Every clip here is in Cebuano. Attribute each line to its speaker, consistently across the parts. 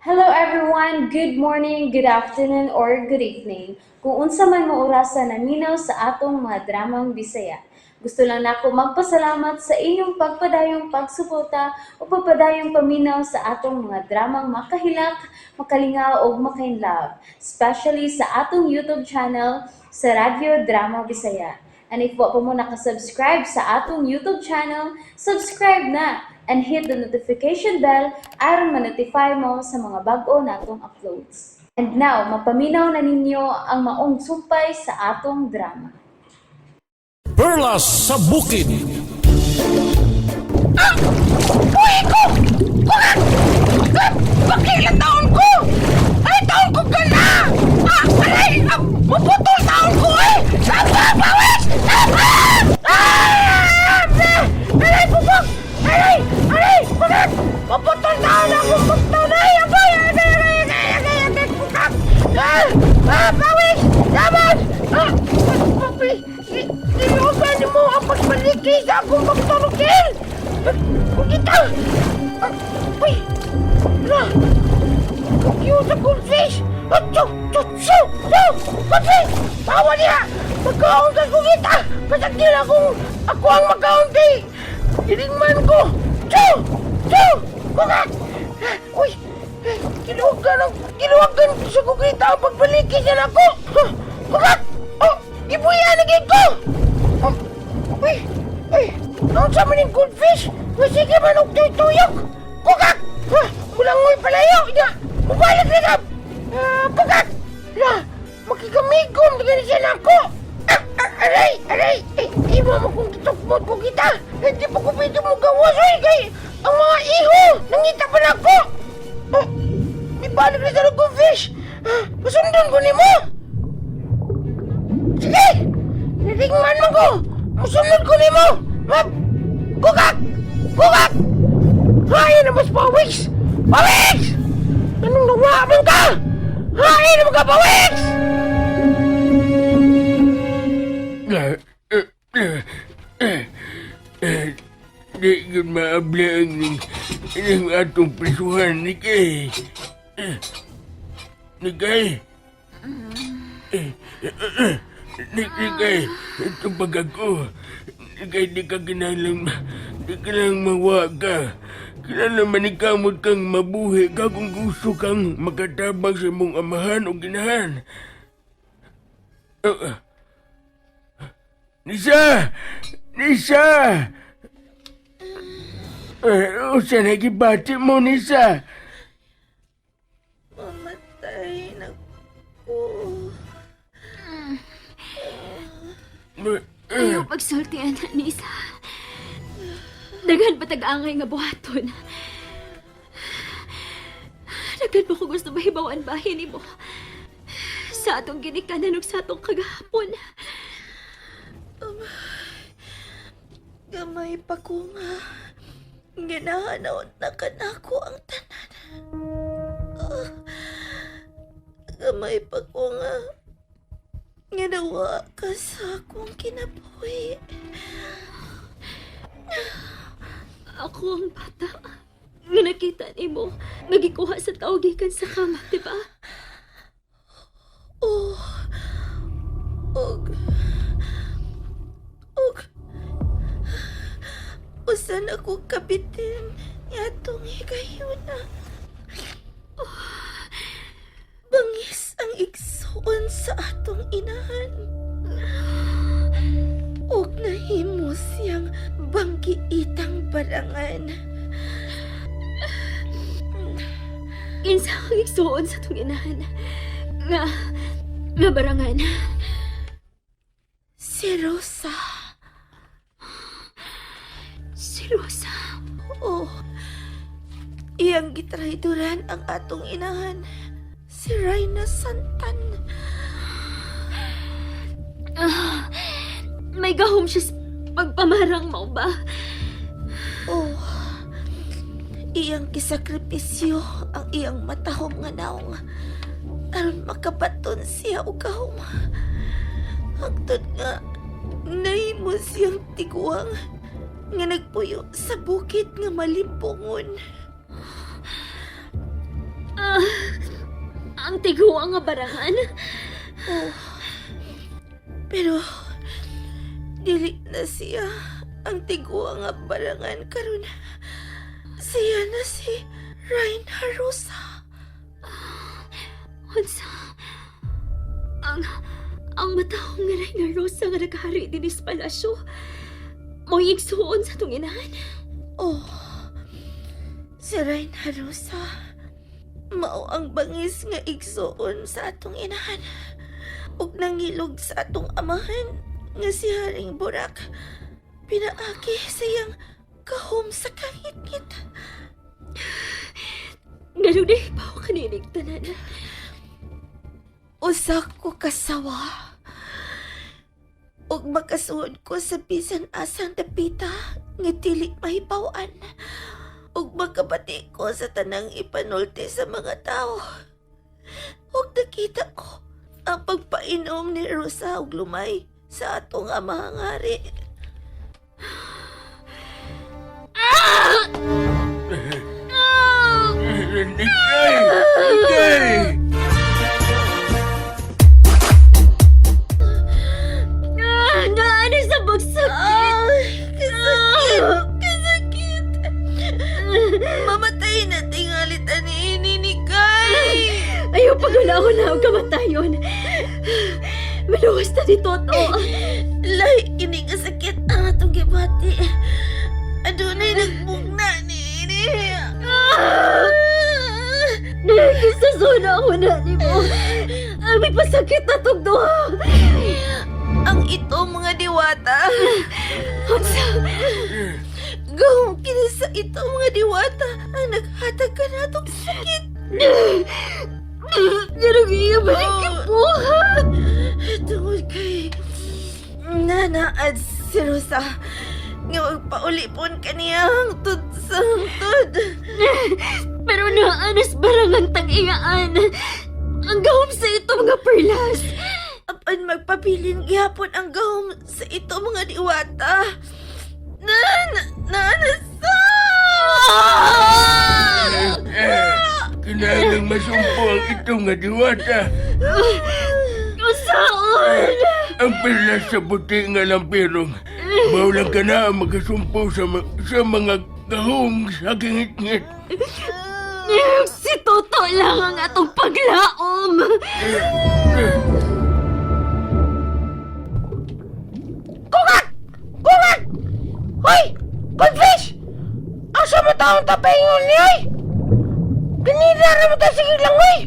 Speaker 1: Hello everyone! Good morning, good afternoon, or good evening. Kung unsa man mo orasa naminaw sa atong mga dramang Bisaya. Gusto lang nako magpasalamat sa inyong pagpadayong pagsuporta o pagpadayong paminaw sa atong mga dramang makahilak, makalingaw ug makainlove, especially sa atong YouTube channel sa Radyo Drama Bisaya. And if wa pa mo nakasubscribe sa atong YouTube channel, subscribe na and hit the notification bell aron ma-notify mo sa mga bag-o natong uploads. And now, mapaminaw na ninyo ang maong sumpay sa atong drama.
Speaker 2: Perlas sa Bukid.
Speaker 3: Uy ko! Bakit? Bakit taon ko? Ay, taon ko ka na! Ah, aray! Ah, maputol taon ko eh! Tama! Pawis! Tama! Ah! Aray, bubok! Aray! Aray! Bakit? Maputol taon ako! Buktaw na! Ay, abay! Aray! Aray! Aray! Aray! Aray! Bukak! Ah! Ah! Pawis! Laban! Ah! Papi! Inuuban mo ang pagbaliki sa akong pagturukil! Kita! Ah, uy! Ala! Cute sa goldfish! Ah, chu! Chu! Chu! Chu! Goldfish! Tawa niya! Magkaon ka kung kita! Pasagdil akong ako ang magkaon kay Iringman ko! Chu! Chu! Kukak! Uy! Giluwagan ang giluwagan sa kukita ang pagbaliki siya nako! Kukak! Oh! Gibuya na gid ko! Oh, uy! Uy! Noon sa maning goldfish! Uy, sige man og tuyok! Kukak! Ha! Mulangoy palayo! Ya! Mubalik na ka! Ah, kukak! La! Makikamigom na gani siya nako! Ah, ah, aray! Aray! Eh, imo mo kung gitukmot ko kita! Hindi pa ko pwede mo gawas, oy! Kay ang mga iho! Nangita pa nako! Oh, ibalik na sa goldfish! Ah, masundon ko nimo! Sige! Niringman man ko! Musunod ko nimo! Mab! Kukak! Kukak! Hay na mas pawis! Pawis! Anong nawa man ka? Hay na mga pawis!
Speaker 4: Di yun maabla ang ang atong prisuhan ni Kay. Ni Kay. Ni Kay, ito pag ako. Ni Kay, di ka kinalang, di ka lang mawa ka. Kinahanglan manikamot kang mabuhi ka kung gusto kang makatabang sa imong amahan o ginahan. Nisa! Nisa! Eh, usa na gibati mo, Nisa?
Speaker 3: Mamatay na ko.
Speaker 5: Ayaw pagsultian, Nisa. Daghan pa tag-angay nga buhaton. Daghan pa ko gusto mahibawan bahin nimo. Sa atong ginikanan ug sa atong kagahapon.
Speaker 3: Gamay pa ko nga. Ginahanaw na kanako ang tanan. Ah, gamay pa ko nga. Ginawa ka sa akong kinabuhi.
Speaker 5: Ako ang bata nga nakita nimo nga gikuha sa tao gikan sa kama, di ba?
Speaker 3: Oh. Og. Og. Usan ako kabitin niadtong higayuna. Bangis ang igsuon sa atong inahan. Og nahimo siyang banggiitang barangan.
Speaker 5: Kinsa ang igsuon sa atong inahan nga nga barangan?
Speaker 3: Si Rosa.
Speaker 5: Si Rosa.
Speaker 3: Oh, iyang gitrayduran ang atong inahan, si Reyna Santan.
Speaker 5: Ah, may gahom siya sa pagpamarang mo ba?
Speaker 3: Oh, iyang kisakripisyo ang iyang matahom nga naong aron makabaton siya og gahom. Hangtod nga nahimo siyang tiguang nga nagpuyo sa bukid nga malimbongon.
Speaker 5: Ah, Ang tiguang nga barangan?
Speaker 3: Pero dili na siya ang tiguang nga barangan karon. Siya na si Reyna Rosa.
Speaker 5: Unsa? Ang matahong nga Reyna Rosa nga naghari din sa palasyo. Mo'y igsuon sa atong inahan.
Speaker 3: Oh, si Reyna Rosa. Mao ang bangis nga igsuon sa atong inahan. Ug nangilog sa atong amahan nga si Haring Burak. Pinaaki sa iyang kahom sa kahitngit.
Speaker 5: Ganun na ipaw kaninig tanan.
Speaker 3: Usa ko kasawa. Ug makasuod ko sa bisan asang dapita nga dili mahibaw-an. Ug makabati ko sa tanang ipanulti sa mga tao. Ug nakita ko ang pagpainom ni Rosa og lumay sa atong amahang hari.
Speaker 4: Nikay! Nikay!
Speaker 5: Ah, naano sa bagsakit?
Speaker 3: Ay, kasakit! Kasakit! Mamatay na tingalit ani ini ni Kay!
Speaker 5: Ayaw pagula ko na ang kamatayon. Maluwas na ni Toto.
Speaker 3: Lahi kini nga sakit ang atong gibati. Adunay nagbugna ni ini.
Speaker 5: Nakikisasona ako na ni mo. Ang may pasakit na tong duha.
Speaker 3: Ang ito mga diwata.
Speaker 5: Unsa?
Speaker 3: Gahom kini sa ito mga diwata ang naghatag ka natong sakit.
Speaker 5: Ganong iya balik kibuhat.
Speaker 3: Tungod kay nanaad si Rosa nga magpaulipon kaniya hangtod sa hangtod.
Speaker 5: Pero naanas barangan tang-iyaan. Ang gahom sa ito mga perlas.
Speaker 3: Apan magpabilin gihapon ang gahom sa ito mga diwata. Na na na
Speaker 4: Eh, kinahanglang masumpo ang itong nga diwata.
Speaker 5: Usaon!
Speaker 4: Ang perlas sa puti nga lampirong. Mao lang ka na ang makasumpo sa mga gahong sa kingit-ngit.
Speaker 5: Si Toto lang ang atong paglaom.
Speaker 3: Kukak! Kukak! Hoy! Goldfish! Asa mo taong tapaingon ni oy? Ganina na mo ta sige lang oy!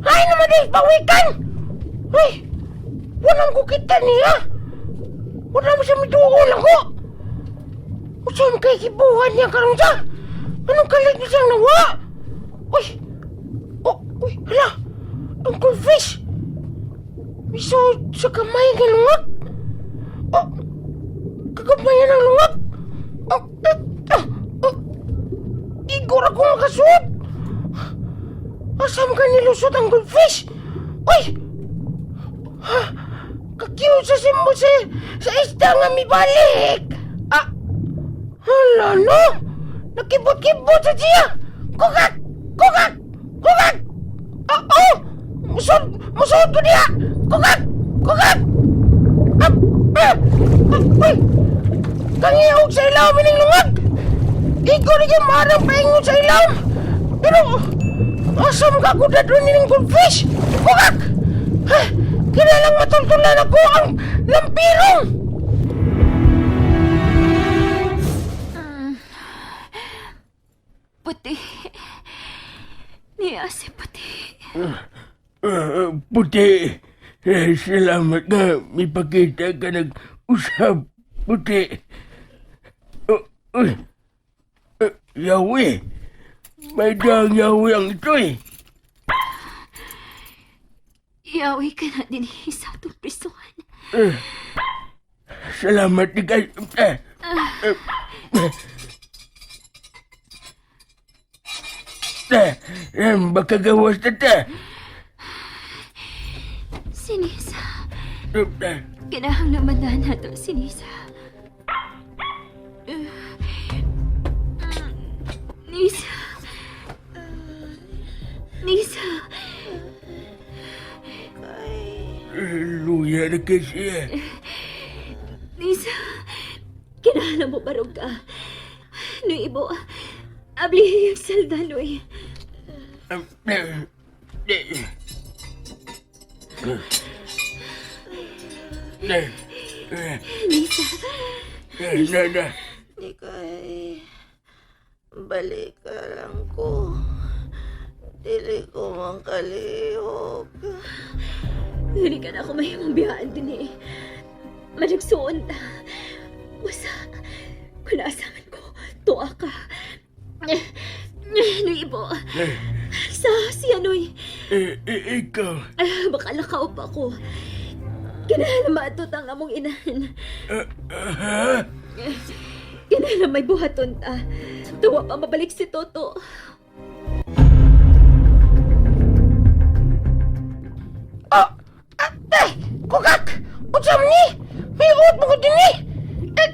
Speaker 3: Hay naman di pawikan! Hoy! Walang ko kita niya! Wala mo siya miduo lang ko! Usan kay kibuhan niya karon siya? Anong kalit niya siyang nawa? Uy! Oh, uy, hala! Ang goldfish! Miso sa kamay nga lungag! Oh, kagamayan ang lungag. Oh, eh, ah, oh. Igor ako makasuot. Asam ka nilusot ang goldfish? Uy! Ha? Kakiyo sa simbo sa isda nga mibalik. Ah, hala no! Nakibot-kibot sa siya! Kukak! Kukak! Kukak! Ah, oh! Musod! Musod ko niya! Kukak! Kukak! Ah, ah, ah, uy! Kangiog sa ilawom ining lungag! Ikaw ni kay marang paingon sa ilawom! Pero, asam ka ko dadun ining goldfish! Kukak! Ha? Kinalang matultulan ako ang lampirong!
Speaker 5: Puti. Niya si Puti.
Speaker 4: Ah, puti, eh, salamat nga may pakita ka nag-usap, puti. Oh, uy. Eh, yawi. May daang yawi ang ito eh.
Speaker 5: Iawi ka na din sa atong prisuhan.
Speaker 4: Eh, salamat ni kay... Eh, eh, eh, eh, baka gawas na ta.
Speaker 5: Si Nisa.
Speaker 4: Eh, eh,
Speaker 5: Kinahanglan man na nato si Nisa. Nisa. Nisa.
Speaker 4: Marquez iya.
Speaker 5: Nisa, kinahanglan mo barog ka. Noy Ibo, ablihi ang salda, Noy. Nisa,
Speaker 4: Na, na.
Speaker 3: Di kay balik ka lang ko. Dili ko man kalihok.
Speaker 5: Dili ka na ako mahimong biyaan din eh. Managsuon ta. Basta, kung naasaman ko, tuwa ka. Noy Ibo, sa siya, Noy.
Speaker 4: Eh, eh, ikaw.
Speaker 5: Ah, baka lakaw pa ko. Kinahanglan maadtot ang among inahan.
Speaker 4: Ha?
Speaker 5: Kinahanglan may buhaton ta. Tuwa pa mabalik si Toto.
Speaker 3: Oh, ate, kukak! Unsa man ni? May uot mo ko din eh! Eh,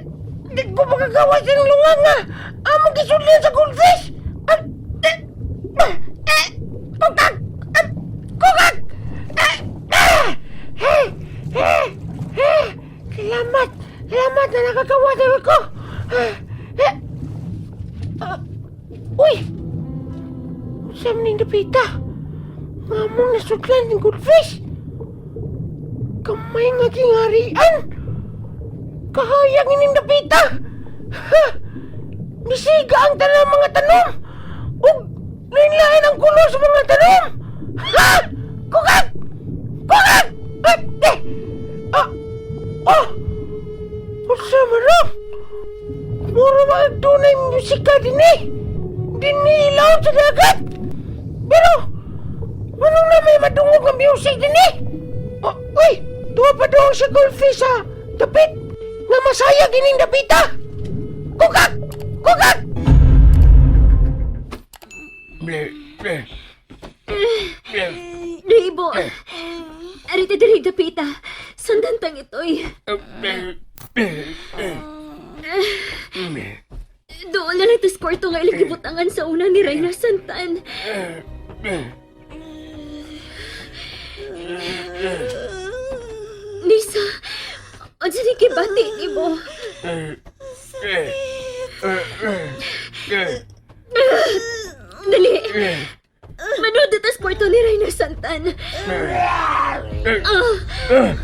Speaker 3: di ko makagawa sa lunga nga! Among gisudlan sa goldfish! Ah, eh, ah, eh, kukak! Ah, kukak! Eh, ah, eh, eh, eh, salamat! Salamat na nakagawa na ko! Ah, eh, ah, uy! Unsa man ning dapita? Nga mong nasudlan ng goldfish! Kamay nga gingarian! Kahayang ining dapita! Ha! Misiga ang tanang mga tanom! Ug lain-lain ang kulo sa mga tanom! Ha! Kukak! Kukak! Ah, eh! Ah! Oh! Unsa man ro? Mura ba ang tunay musika din eh? Dini ilaw sa dagat! Pero, ano na may madungog ang music din eh? Oh, uy! Tuwa pa doon sa goldfish sa dapit na masayag ining dapita! Kukak! Kukak!
Speaker 4: Ble, ble. Ble.
Speaker 5: Noy Ibo, arita diri dapita. Sundan tang itoy.
Speaker 4: Ble, ble, ble.
Speaker 5: Doon na lang tas kwarto nga ilang gibutangan sa una ni Reyna Santan. Nisa, unsa ni kibati nimo? Dali. Manood tas kwarto ni Reyna Santan. Ah. Ah.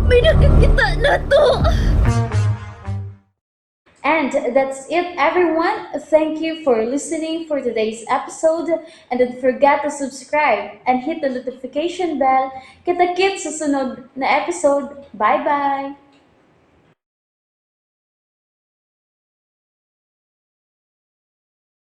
Speaker 5: May nakakita na to.
Speaker 1: And that's it, everyone. Thank you for listening for today's episode. And don't forget to subscribe and hit the notification bell. Kita-kits sa sunod na episode. Bye-bye!